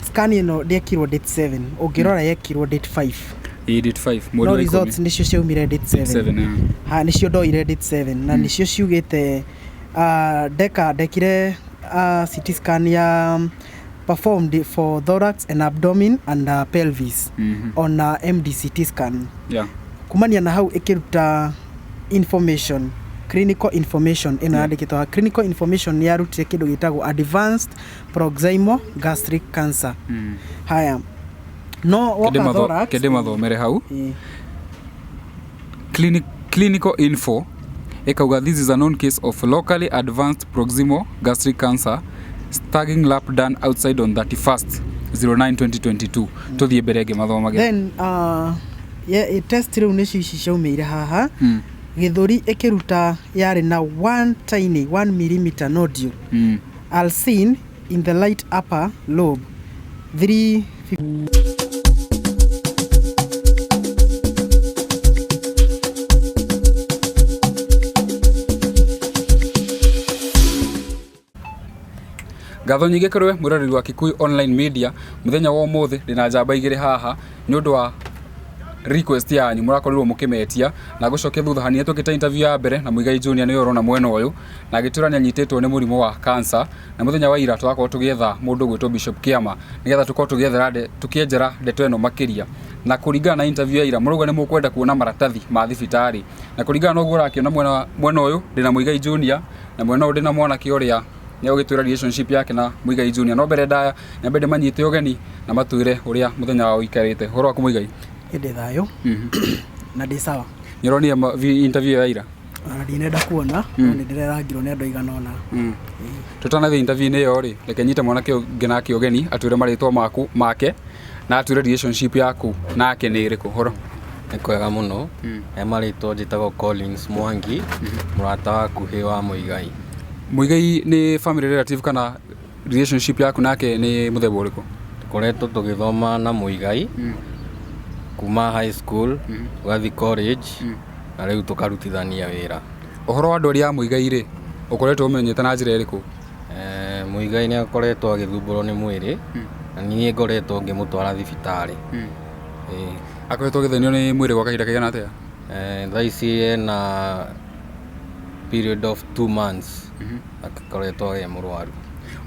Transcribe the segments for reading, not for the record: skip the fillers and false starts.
Scan ĩno ndĩekirwo date 7, ũngĩrora yekirwo date 5. Ĩ, date 5 mweri No wa ikũmi. results nĩcio ciaumire date 7. 7, yeah. Ha, nĩcio ndoire date 7 na nĩcio ciugĩte ndeka ndekire CT scan ya performed for thorax and abdomen and pelvis ona MDCT scan. Kumania na hau ĩkĩruta information, clinical information ĩno yandĩkĩtwo haha. Clinical information nĩ yarutire kĩndũ gĩtagwo advanced proximal gastric cancer. Haya, no woka thorax. Kende mathomere hau. Ĩ. Clinical info ĩkauga this is a known case of locally advanced proximal gastric cancer, staging lap done outside on 31st 09 2022. Tũthiĩ mbere ngĩmathomagĩra. Then yeah, test rĩu nĩcio ici ciaumĩire haha. Gĩthũri ĩkĩruta yarĩ na one tiny 1 millimeter nodule are seen in the right upper lobe 3. Ngatho nyingĩ kũrĩ we mwĩroreri wa Kikuyu Online Media. Mũthenya wa ũmũthĩ ndĩna njamba igĩrĩ haha nĩ ũndũ wa request yanyu mũrakorirwo mũkĩmetia, na ngũcokia thutha hanini twĩkĩte interview ya mbere na Muigai Junior, nĩwe ũrona mwena ũyũ, na agĩtwĩra nĩ anyitĩtwo nĩ mũrimũ wa cancer. Na mũthenya wa ira tũrakorwo tũgĩetha mũndũ ũgwĩtwo Bishop Kĩama nĩgetha tũkorwo tũkĩenjera ndeto ĩno makĩria. Na kũringana na interview ya ira, mũrauga nĩ mũkwenda kuona maratathi ma thibitarĩ, na kũringana na ũguo ũrakĩona mwena ũyũ ndĩna Muigai Junior, na mwena ũyũ ndĩna mwanake ũrĩa nĩ ũgĩtwĩra relationship yake na Muigai Junior. No mbere ndaya nyambe ndĩmanyite ũgeni na matwĩre ũrĩa mũthenya wao ũikarĩte. Ũhoro waku, Muigai? Ĩndĩ thayũ na ndĩ sawa. Nĩ ũronire interview ya ira? Ona ndinenda kuona, no nĩ ndĩrerangirwo nĩ andũ aigana ũna. Tũtanathiĩ interview-inĩ ĩyo rĩ, reke nyite mwanake ũyũ ũngĩ nake ũgeni atwĩre marĩtwa maku make na atwĩre relationship yaku nake nĩ ĩrĩkũ. Horo? Nĩ kwega mũno. He marĩtwa njĩtagwo Collins Mwangi, mũrata wa hakuhĩ wa Mũigai. Muigai nĩ family relative kana relationship yaku nake nĩ mũthemba ũrĩkũ? Tũkoretwo tũgĩthoma na Mũigai kuma high school, tũgathiĩ college, na rĩu tũkarutithania wĩra. Ũhoro wa ndwari ya Muigai rĩ, ũkoretwo ũmenyete na njĩra ĩrĩkũ? Mũigai nĩ akoretwo agĩthumbũrwo nĩ mwĩrĩ na niĩ ngoretwo ngĩmũtwara thibitarĩ. Ĩĩ. Akoretwo agĩthĩnio nĩ mwĩrĩ gwa kahinda kaigana atĩa? Thaa ici ena period of 2 months akoretwo e mũrwaru.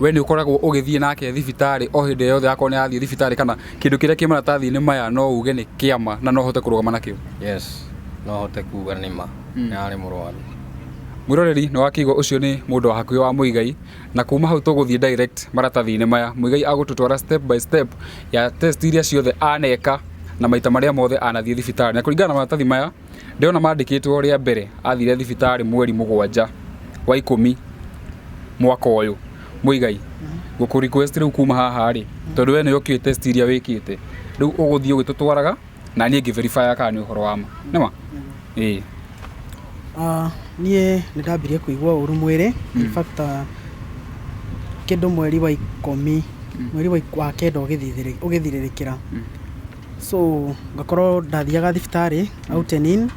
We nĩ ũkoragwo ũgĩthiĩ nake thibitarĩ o hĩndĩ yothe akorwo nĩ arathiĩ thibitarĩ, kana kĩndũ kĩrĩa kĩ maratathi-inĩ maya no uge nĩ kĩama na no ũhote kũrũgama nakĩo? Yes, no hote kuga nĩma nĩ arĩ mũrwaru. Mwĩroreri, nĩ wakĩigua ũcio nĩ mũndũ wa hakuhĩ wa Muigai, na kuma hau tũgũthiĩ direct maratathi-inĩ maya. Muigai agũtũtwara step by step ya test iria ciothe aneka na maita marĩa mothe anathiĩ thibitarĩ. Na kũringana na maratathi maya ndĩrona mandĩkĩtwo, rĩa mbere athire thibitarĩ mweri 7 wa 10 mwaka ũyũ. Muigai, ngũkũ request rĩu kuma haha rĩ, tondũ we nĩwe ũkĩũĩ test iria wĩkĩte, rĩu ũgũthiĩ ũgĩtũtwaraga na niĩ ngĩ verify kana nĩ ũhoro wa ma nĩma ĩĩ. Niĩ nĩ ndambirie kũigua ũru mwĩrĩ, in fact kĩndũ mweri wa 10, mweri wa 9 ũgĩthirĩrĩkĩra. So ngakorwo ndathiaga thibitarĩ out and in,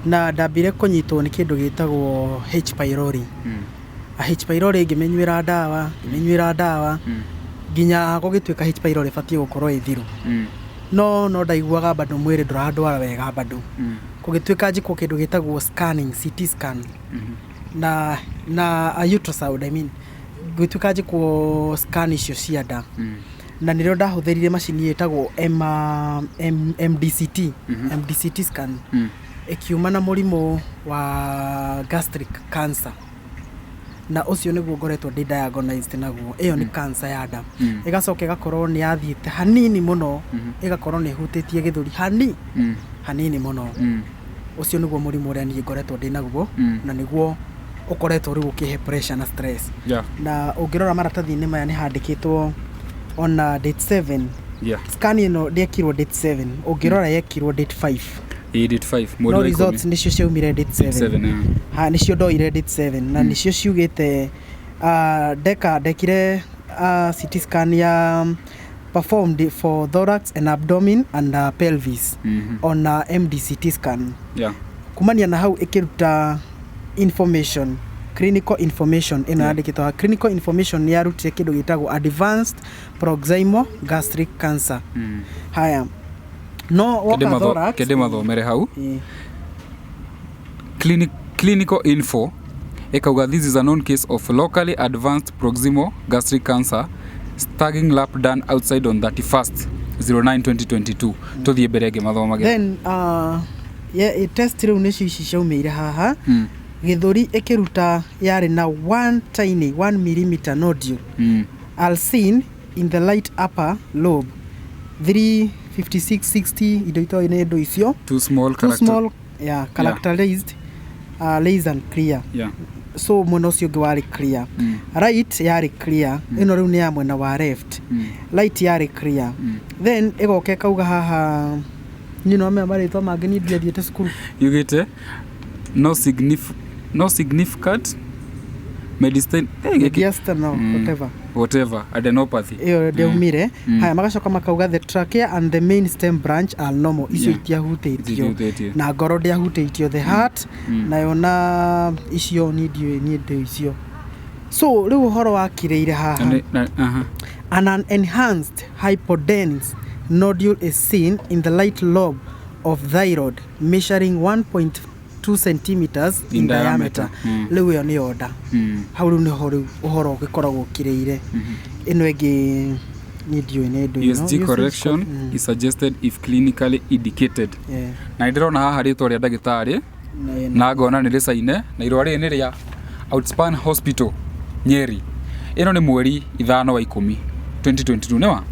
na ndambire kũnyitwo nĩ kĩndũ gĩtagwo H pylori. Na H pylori ngĩmĩnyuĩra ndawa, ngĩmĩnyuĩra ndawa nginya gũgĩtuĩka H pylori ĩbatiĩ gũkorwo ĩ thiru. No ndaiguaga bado mwĩrĩ ndũrandwara wega bado. Gũgĩtuĩka njĩkwo kĩndũ gĩtagwo scanning, CT scan na ultrasound, I mean. Gũgĩtuĩka njĩkwo scan icio cia nda. Na nĩrĩo ndahũthĩrire macini ĩtagwo MDCT, MDCT scan. Ĩkiuma na mũrimũ wa gastric cancer. Na ũcio nĩguo ngoretwo ndĩ diagnosed naguo. Ĩyo nĩ cancer ya nda. Ĩgacoka ĩgakorwo nĩ yathiĩte hanini mũno, ĩgakorwo nĩ ĩhutĩtie gĩthũri hanini mũno. Ũcio nĩguo mũrimũ ũrĩa niĩ ngoretwo ndĩ naguo, na nĩguo ũkoretwo rĩu ũkĩhe pressure na stress. Na ũngĩrora maratathi-inĩ maya nĩ handĩkĩtwo ona date 7. Scan ĩno ndĩekirwo date 7, ũngĩrora yekirwo date 5. Ĩ, date 5 mweri No wa ikũmi. results nĩcio ciaumire date 7. 7, yeah. Ha, nĩcio ndoire date 7 na nĩcio ciugĩte ndeka ndekire CT scan ya performed for thorax and abdomen and pelvis ona MDCT scan. Kumania na hau ĩkĩruta information, Clinical information ĩno yandĩkĩtwo haha, clinical information nĩ yarutire kĩndũ gĩtagwo advanced proximal gastric cancer. Haya, no woka thorax. Kende mathomere hau. Clinical info ĩkauga, "This is a known case of locally advanced proximal gastric cancer, staging lap done outside on 31st 09 2022." Tũthiĩ mbere ngĩmathomagĩra. Then yeah, test rĩu nĩcio ici ciaumĩire haha. Gĩthũri ĩkĩruta yarĩ na one tiny 1 mm nodule are seen in the right upper lobe, 35660, indo itoĩ nĩ indo icio. Too small. Too character. Small, yeah, characterized less and clear. So mwena ũcio ũngĩ warĩ clear. Right yarĩ clear. Ĩno rĩu nĩ ya mwena wa left. Right yarĩ clear. Then ĩgoka ĩkauga haha, niĩ no menya marĩtwa mangĩ, niĩ ndiathiĩte cukuru. Yugĩte no significant medicine gĩkĩ- Mediastinal, whatever. Whatever adenopathy. Ĩyo ndĩaumire. Haya, magacoka makauga the trachea and the main stem branch are normal. Icio itiahutĩtio. Itiahutĩtio. Na ngoro ndĩahutĩtio, the heart nayo na icio niĩ ndiũĩ, niĩ ndĩ icio. So rĩu ũhoro wakirĩire haha. Aha. An enhanced hypodense nodule is seen in the right lobe of thyroid, measuring 1.2 centimeters in In diameter. diameter. Rĩu ĩyo nĩ onda. Hau rĩu nĩho rĩu ũhoro ũgĩkoragwo ũkirĩire. Ĩno ĩngĩ niĩ ndiũĩ nĩ ndũ ĩno. USG correction is suggested if clinically indicated. Na nĩ ndĩrona haha rĩtwa rĩa ndagĩtarĩ na ngona nĩ rĩcaine na irũa rĩrĩ nĩ rĩa Outspan Hospital Nyeri. Ĩno nĩ mweri 5 wa 10 2022, nĩwa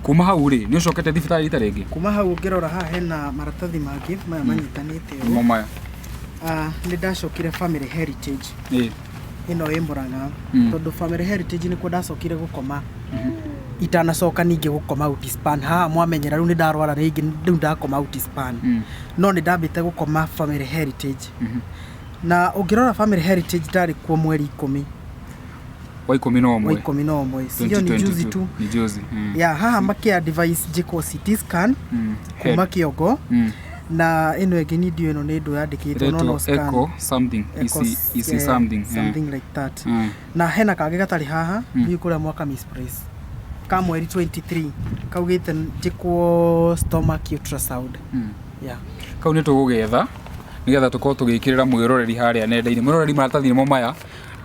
kuma hau rĩ, nĩ ũcokete thibitarĩ rita rĩngĩ? Kuma hau ũngĩrora haha hena maratathi mangĩ maya manyitanĩte ũũ. Nĩmo maya. Ah, nĩ ndacokire Family Heritage. Ĩno ĩ Mũrang'a. Tondũ Family Heritage nĩkuo ndacokire gũkoma itanacoka ningĩ gũkoma Outspan. Haha mwamenyera rĩu nĩ ndarwara rĩngĩ, rĩu ndakoma Outspan. No nĩ ndambĩte gũkoma Family Heritage, na ũngĩrora Family Heritage ndarĩ kuo mweri 10 wa ikũmi na wa ũmwe 11. Sio nĩ juzi 2022. tu? Nĩ juzi. Ya haha makĩ advice njĩkwo CT scan kuma Head. kĩongo. Na ĩno ĩngĩ ni ndiũĩ ĩno nĩ ndũ yandĩkĩtwo no Ĩretwo scan. echo something. Echo EC, EC yeah, something, yeah. something like that. Na hena kangĩ gatarĩ haha, ndiũĩ kũrĩa mwaka misplace, ka mweri 23, kaugĩte njĩkwo stomach ultrasound. Yeah. Kau nĩ tũgũgetha nĩgetha tũkorwo tũgĩkĩrĩra mwĩroreri harĩa nenda-inĩ. Mwĩroreri, maratathi nĩmo maya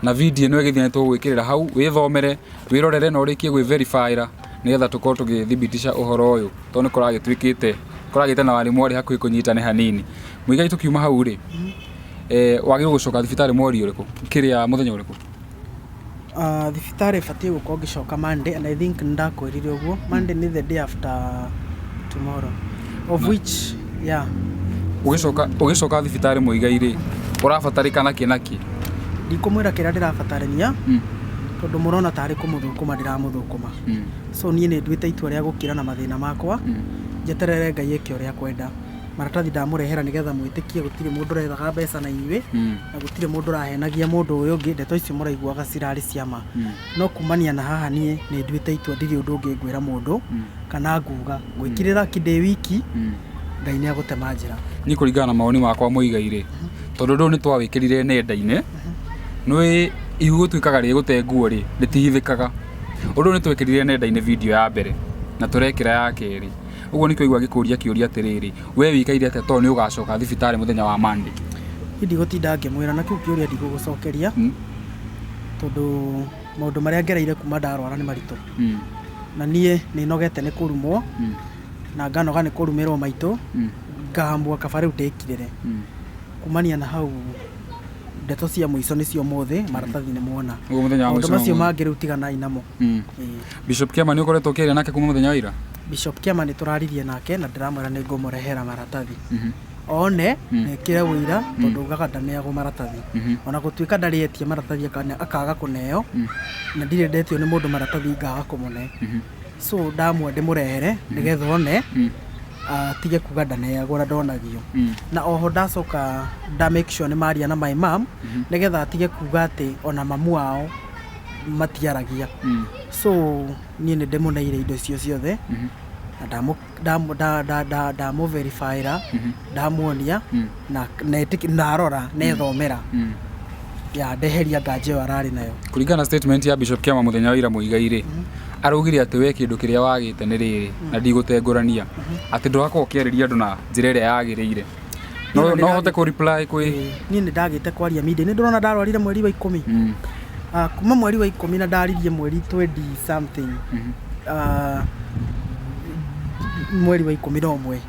na video ĩno ĩgĩthiĩ nĩ tũgũgwĩkĩrĩra hau wĩthomere, wĩrorere na ũrĩkie gwĩ-verify-ra nĩgetha tũkorwo tũgĩthibitisha ũhoro ũyũ, tondũ nĩ kũragĩtuĩkĩte kũragĩte na warimũ arĩ hakuhĩ kũnyitane hanini. Mũigai, tũkiuma hau rĩ, wagĩrĩirwo gũcoka thibitarĩ mweri ũrĩkũ, kĩrĩa mũthenya ũrĩkũ? Thibitarĩ batiĩ gũkorwo ngĩcoka Monday, and I think nĩndakwĩrire ũguo. Monday nĩ the day after tomorrow, of which, yeah. Ũgĩcoka thibitarĩ, Mũigai rĩ, ũrabatarĩkana kĩ na kĩ? Ndikũmwĩra kĩrĩa ndĩrabatarania, tondũ mũrona tarĩ kũmũthũkũma ndĩramũthũkũma. So niĩ nĩ nduĩte itua rĩa gũkira na mathĩna makwa, njeterere Ngai eke ũrĩa kwenda. Maratathi ndamũrehera nĩgetha mwĩtĩkie gũtirĩ mũndũ ũrethaga mbeca na inyuĩ, na gũtirĩ mũndũ ũrahenagia mũndũ ũyũ ũngĩ. Ndeto icio mũraiguaga cirarĩ ciama. No kumania na haha niĩ nĩ nduĩte itua, ndirĩ ũndũ ũngĩ ngwĩra mũndũ kana nguga. Ngwĩkirĩra ki ndĩ wiki. Ngai nĩ agũtema njĩra. Niĩ kũringana na mawoni makwa, Mũigai rĩ, tondũ ũndũ ũyũ nĩ twawĩkĩrire nenda-inĩ, nĩ ihu gũtuĩkaga rĩgũte nguo rĩ, rĩtihithĩkaga. Ũndũ ũyũ nĩ twekĩrire nenda-inĩ video ya mbere na tũrekĩra ya kerĩ, ũguo nĩkĩo igua ngĩkũria kĩũria atĩrĩrĩ, we wĩikaire atĩa tondũ nĩ ũgacoka thibitarĩ mũthenya wa Monday? Niĩ ndigũtinda ngĩmwĩra na kĩu kĩũria, ndigũgũcokeria, tondũ maũndũ marĩa ngereire kuma ndarwara nĩ maritũ. Na niĩ nĩ nogete nĩ kũrumwo, na nganoga nĩ kũrumĩrwo maitũ, ngaamua kaba rĩu ndĩkirĩre. Kumania na hau, ndeto cia mũico nĩcio mũthĩ, maratathi nĩ muona. Ũguo mũthenya wa Maũndũ mũico macio nĩ ũmũthĩ. mangĩ rĩu tiganai namo. Ĩĩ. Bishop Kĩama nĩ ũkoretwo ũkĩaria nake kuma mũthenya wa ira? Bishop Kĩama nĩ tũraririe nake na ndĩramwĩra nĩ ngũmũrehera maratathi one na ĩkĩre ũira, tondũ ugaga ndaneagwo maratathi. Ona gũtuĩka ndarĩ etia maratathi akaga kũneo, na ndirĩ ndetio nĩ mũndũ maratathi ngaga kũmũne. So ndamua ndĩmũrehere nĩgetha one, atige kuga ndaneagwo na ndonagio. Na oho ndacoka nda make sure nĩ maria na my mom, nĩgetha atige kuga atĩ ona mamu wao matiaragia. So niĩ nĩ ndĩmũneire indo icio ciothe na ndamũ verify-ra, ndamuonia na arora nethomera. Ya ndeheria nganja ĩyo ararĩ nayo. Kũringana na statement ya Bishop Kĩama mũthenya wa ira Mũigai rĩ, araugire atĩ we kĩndũ kĩrĩa wagĩte nĩ rĩrĩ, na ndigũtengũrania, atĩ ndũrakorwo ũkĩarĩria andũ na njĩra ĩrĩa yagĩrĩire. No Niĩ no hote kũ reply kwĩ Niĩ nĩ ndagĩte kwaria media, nĩ ndĩrona ndarwarire mweri wa 10. Kuma mweri wa 10 na ndaririe mweri 20 something. Mweri wa 11.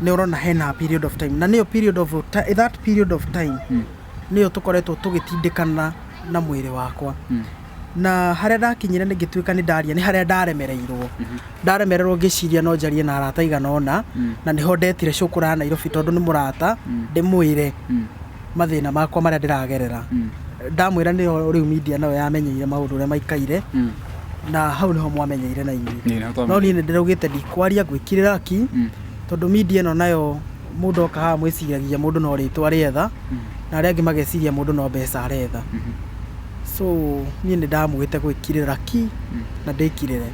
Nĩ ũrona hena period of time, na nĩyo period of that period of time nĩyo tũkoretwo tũgĩtindĩkana na mwĩrĩ wakwa. Na harĩa ndakinyire nĩ ngĩtuĩka nĩ ndaria, nĩ harĩa ndaremereirwo. Ndaremererwo ngĩciria no njarie na arata aigana ũna, na nĩho ndetire Cũkũra ya Nairobi tondũ nĩ mũrata, ndĩmwĩre mathĩna makwa marĩa ndĩragerera. Ndamwĩra nĩho rĩu media nayo yamenyeire maũndũ ũrĩa maikaire, na hau nĩho mwamenyeire na inyuĩ. Ĩĩ, nĩho twamenyeire. No niĩ nĩ ndĩraugĩte ndikwaria, ngwĩkirĩra ki, tondũ media ĩno nayo mũndũ oka haha mwĩciragia mũndũ no rĩtwa rĩetha, na arĩa angĩ mageciria mũndũ no mbeca aretha. So niĩ nĩ ndamwĩte gwĩkirĩra ki na ndĩkirĩre.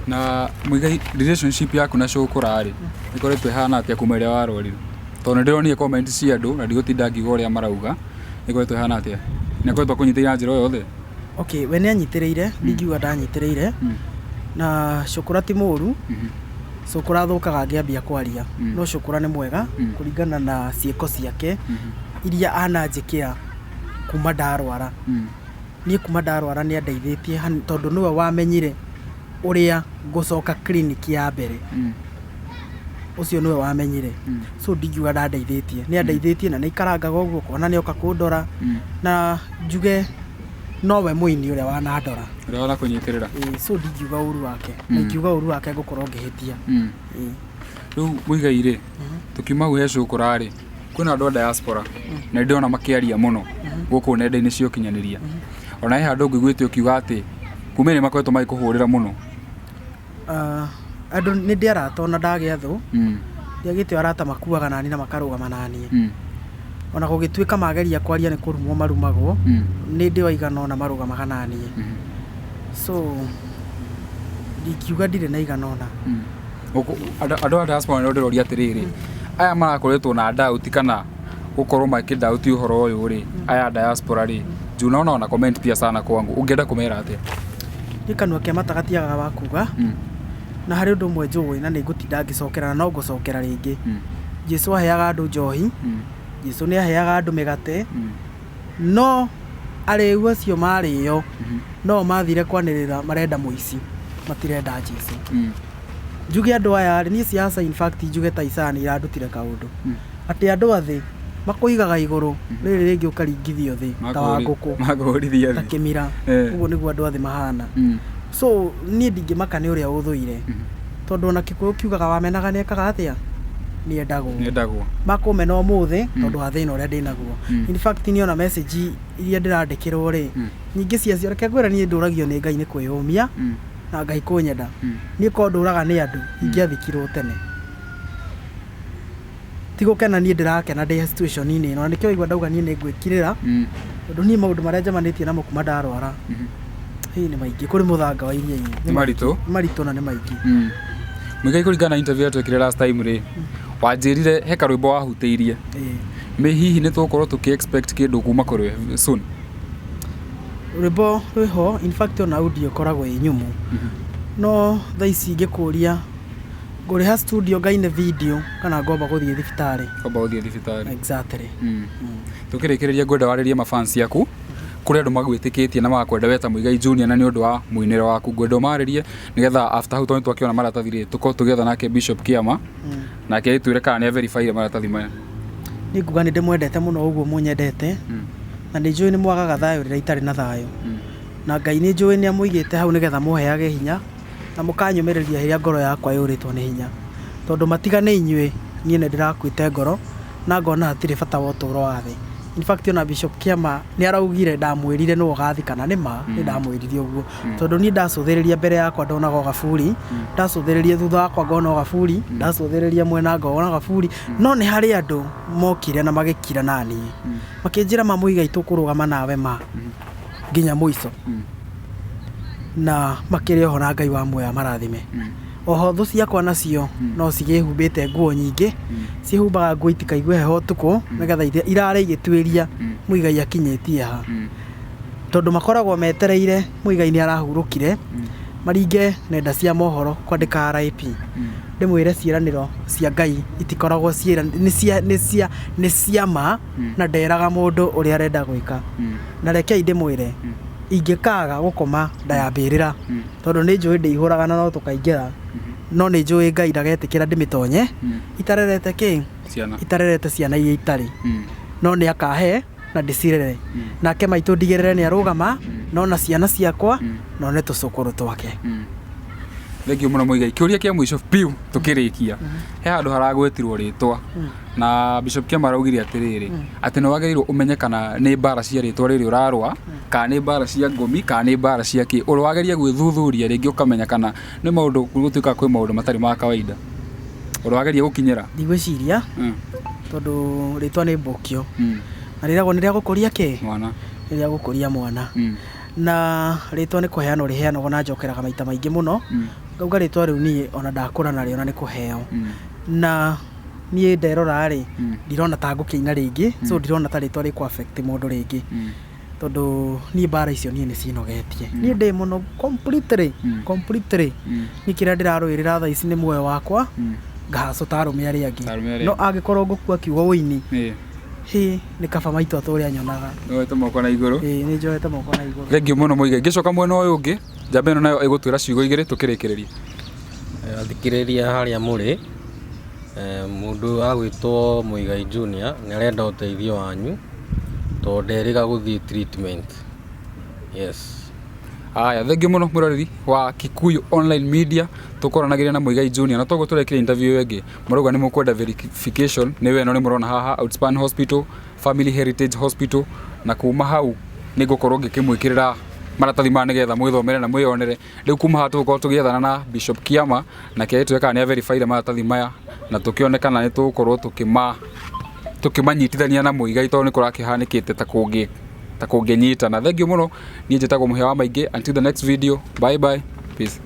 Na Mũigai, relationship yaku na Cũkũra rĩ, ĩkoretwo ĩhana atĩa kuma rĩrĩa warwarire? Tondũ nĩ ndĩronire comment cia andũ na ndigũtinda ngiuga ũrĩa marauga, ĩkoretwo ĩhana atĩa? Nĩ akoretwo akũnyitĩrĩire na njĩra o yothe? Okay, we nĩ anyitĩrĩire, ndingiuga ndanyitĩrĩire. Na Cũkũra ti mũru, Cũkũra athũkaga angĩambia kwaria, no Cũkũra nĩ mwega kũringana na ciĩko ciake iria ananjĩkĩra kuma ndarwara. Niĩ kuma ndarwara nĩ andeithĩtie tondũ nĩwe wamenyire ũrĩa ngũcoka clinic ya mbere. Ũcio nĩwe wamenyire. So ndingiuga ndandeithĩtie. Nĩ andeithĩtie na nĩ aikarangaga ũguo ũkona nĩ oka kũndora. Na njuge nowe mũini ũrĩa wanandora. Ũrĩa wanakũnyitĩrĩra. Ĩĩ, so ndingiuga ũru wake. Na ingiuga ũru wake ngũkorwo ngĩhĩtia. Ĩĩ. Rĩu Mũigai rĩ, tũkiuma hau he Cũkũra rĩ, kwĩna andũ a diaspora na nĩ ndĩrona makĩaria mũno gũkũ nenda-inĩ cia ũkinyanĩria. Ona he handũ ngũiguĩte ũkiuga atĩ kuma ĩrĩa makoretwo magĩkũhũrĩra mũno. Andũ nĩ ndĩ arata ona ndagĩa thũ. Ndiagĩte arata makuaga nani na makarũgama naniĩ. Ona gũgĩtuĩka mageria kwaria nĩ kũrumwo marumagwo, nĩ ndĩ waigana ona marũgamaga naniĩ. So ndingiuga ndirĩ na igana ona. Andũ a diaspora nĩo ndĩroria atĩrĩrĩ, aya marakoretwo na doubt kana gũkorwo makĩdoubt ũhoro ũyũ rĩ, aya diaspora rĩ, juu naona wana comment pia sana kwangu, ũngĩenda kũmera atĩa? Nĩ kanua ke mata gatiagaga wa kuga. Na harĩ ũndũ ũmwe njũĩ na nĩ ngũtinda ngĩcokera na no ngũcokera rĩngĩ. Jesũ aheaga andũ njohi, Jesũ nĩ aheaga andũ mĩgate, no arĩu acio marĩo, no mathire kwanĩrĩra marenda mũici, matirenda Jesũ. Njuge andũ aya rĩ, niĩ siasa in fact njuge ta Isaya nĩ irandutire kaũndũ. Atĩ andũ a thĩ makũigaga igũrũ, rĩrĩ rĩngĩ ũkaringithio thĩ ta wa ngũkũ, Makũhũrithia ta thĩ. kĩmira. Ũguo nĩguo andũ a thĩ mahana. So niĩ ndingĩmaka nĩ ũrĩa ũthũire. Tondũ ona Gĩkũyũ kiugaga wamenaga nĩ ekaga atĩa? Nĩ endagwo. Nĩ endagwo. Makũmena ũmũthĩ tondũ wa thĩna ũrĩa ndĩnaguo. In fact niĩ ona message iria ndĩrandĩkĩrwo rĩ, nyingĩ ciacio reke ngwĩre niĩ ndũragio nĩ Ngai nĩ kwĩyũmia na Ngai kũnyenda. Niĩ korwo ndũraga nĩ andũ ingĩathikirwo tene. Ti gũkena niĩ ndĩrakena ndĩ situation-inĩ ĩno, na nĩkĩo waigua ndauga niĩ nĩ ngwĩkirĩra, tondũ niĩ maũndũ marĩa njemanĩtie namo kuma ndarwara, hĩ nĩ maingĩ, kũrĩ mũthanga wa iria-inĩ. Nĩ maritũ? Nĩ maritũ na nĩ maingĩ. Mũigai, kũringana na interview ĩrĩa twekire last time rĩ, wanjĩrire he karwĩmbo wahutĩirie. Mĩ hihi nĩ tũgũkorwo tũkĩ expect kĩndũ kuma kũrĩ we soon? Rwĩmbo rwĩho, in fact ona audio ĩkoragwo ĩ nyũmũ. No thaa ici ingĩkũria ngũrĩha studio ngaine video kana ngomba gũthiĩ thibitarĩ? Ngomba gũthiĩ thibitarĩ. Exactly. Tũkĩrĩkĩrĩria ngwenda warĩrie mafans aku, kũrĩ andũ magwĩtĩkĩtie na magakwenda we ta Mũigai Junior na nĩ ũndũ wa mũinĩre waku, ngwenda ũmarĩrie nĩgetha after hau tondũ nĩtwakĩona maratathi rĩ, tũkorwo tũgĩetha nake Bishop Kĩama, nake agĩtwĩre kana nĩ verify maratathi maya. Niĩ nguga nĩ ndĩmwendete mũno ũguo mũnyendete, na nĩ njũĩ nĩ mwagaga thayũ rĩrĩa itarĩ na thayũ. Na Ngai nĩ njũĩ nĩ amũigĩte hau nĩgetha mũheage hinya na mũkanyũmĩrĩria rĩrĩa ngoro yakwa yũrĩtwo nĩ hinya. Tondũ matiga nĩ inyuĩ, niĩ nĩ ndĩrakuĩte ngoro na ngona hatirĩ bata wa ũtũũro wa thĩ. In fact ona Bishop Kĩama nĩ araugire ndamwĩrire nĩwe ũgathikana, nĩ ma nĩ ndamwĩrire ũguo. Tondũ niĩ ndacũthĩrĩria mbere yakwa ndonaga o gaburi, ndacũthĩrĩria thutha wakwa ngona o gaburi, ndacũthĩrĩria mwena ngona gaburi, no nĩ harĩ andũ mokire na magĩkira naniĩ. Makĩnjĩra ma Mũigai tũkũrũgama nawe ma nginya mũico. Na makĩrĩ oho na Ngai wa muoyo amarathime. Oho thũ ciakwa nacio no cigĩhumbĩte nguo nyingĩ, ciĩhumbaga nguo itikaigue heho ũtukũ nĩgetha irare igĩtuĩria Muigai akinyĩtie ha. Tondũ makoragwo metereire Muigai nĩ arahurũkire, maringe nenda cia mohoro kwandĩka RIP. Ndĩmwĩre ciĩranĩro cia Ngai itikoragwo ciĩra nĩ cia nĩ cia nĩ cia ma na nderaga mũndũ ũrĩa arenda gwĩka. Na rekei ndĩmwĩre, ingĩkaga gũkoma nda ya mbĩrĩra, tondũ nĩ njũĩ ndĩihũraga na no tũkaingĩra, no nĩ njũĩ Ngai ndagetĩkĩra ndĩmĩtonye itarerete kĩ? Ciana. Itarerete ciana iria itarĩ. No nĩ akahe na ndĩcirere. Nake maitũ ndigĩrĩre nĩ arũgama, no na ciana ciakwa, no nĩ tũcũkũrũ twake. Thengiũ mũno Muigai. Kĩũria kĩa mũico biũ tũkĩrĩkia. He handũ haragwetirwo rĩtwa na Bishop Kĩama araugire atĩrĩrĩ, atĩ nĩ wagĩrĩirwo ũmenye kana nĩ mbara cia rĩtwa rĩrĩ ũrarũa, kana nĩ mbara cia ngomi, kana nĩ mbara cia kĩ. Ũrĩ wageria gwĩthuthuria rĩngĩ ũkamenya kana nĩ maũndũ gũtuĩkaga kwĩ maũndũ matarĩ ma kawaida. Ũrĩ wageria gũkinyĩra? Ndigwĩciria tondũ rĩtwa nĩ mbũkio. Na rĩragwo nĩ rĩa gũkũria kĩ? Mwana. Nĩ rĩa gũkũria mwana. Na rĩtwa nĩ kũheanwo rĩheanagwo na njokeraga maita maingĩ mũno. Ngauga rĩtwa rĩu niĩ ona ndakũra narĩo na nĩ kũheo. Na niĩ nderora rĩ, ndirona ta ngũkĩina rĩngĩ, so ndirona ta rĩtwa rĩkũ affect mũndũ rĩngĩ. Tondũ niĩ mbara icio niĩ nĩ cinogetie. Niĩ ndĩ mũno completely, completely. Niĩ kĩrĩa ndĩrarũĩrĩra thaa ici nĩ muoyo wakwa, ngahacũ ta arũme arĩa angĩ. No angĩkorwo ngũkua kiugo ũini, hĩ, nĩ kaba maitũ atũre anyonaga. Nĩwoete moko na igũrũ. Ĩĩ, nĩ njoete moko na igũrũ. Thengiũ mũno Muigai. Ngĩcoka mwena ũyũ ũngĩ, njamba ĩno nayo ĩgũtwĩra ciugo igĩrĩ tũkĩrĩkĩrĩria. Athikĩrĩria harĩa mũrĩ, mũndũ agwĩtwo Muigai Junior nĩ arenda ũteithio wanyu tondũ nderĩga gũthiĩ treatment. Yes. Aya, thengiũ mũno mwĩroreri wa Kikuyu Online Media, tũkoranagĩria na Muigai Junior na toguo tũrekire interview ĩyo ĩngĩ. Mũrauga nĩ mũkwenda verification, nĩ we ĩno nĩ mũrona haha Outspan Hospital, Family Heritage Hospital, na kuma hau nĩ ngũkorwo ngĩkĩmwĩkĩrĩra maratathi maya nĩgetha mwĩthomere na mwĩyonere. Rĩu kuma haha tũgũkorwo tũgĩethana na Bishop Kiama na kĩrĩa twekaga nĩ averify maratathi maya na tũkĩone kana nĩ tũgũkorwo tũkĩmanyitithania na Muigai tondũ nĩ kũrakĩhanĩkĩte ta kũngĩ ta kũngĩnyitana. Thengiũ mũno, niĩ njĩtagwo Mũhĩa wa Maingĩ. Until the next video, bye bye, peace.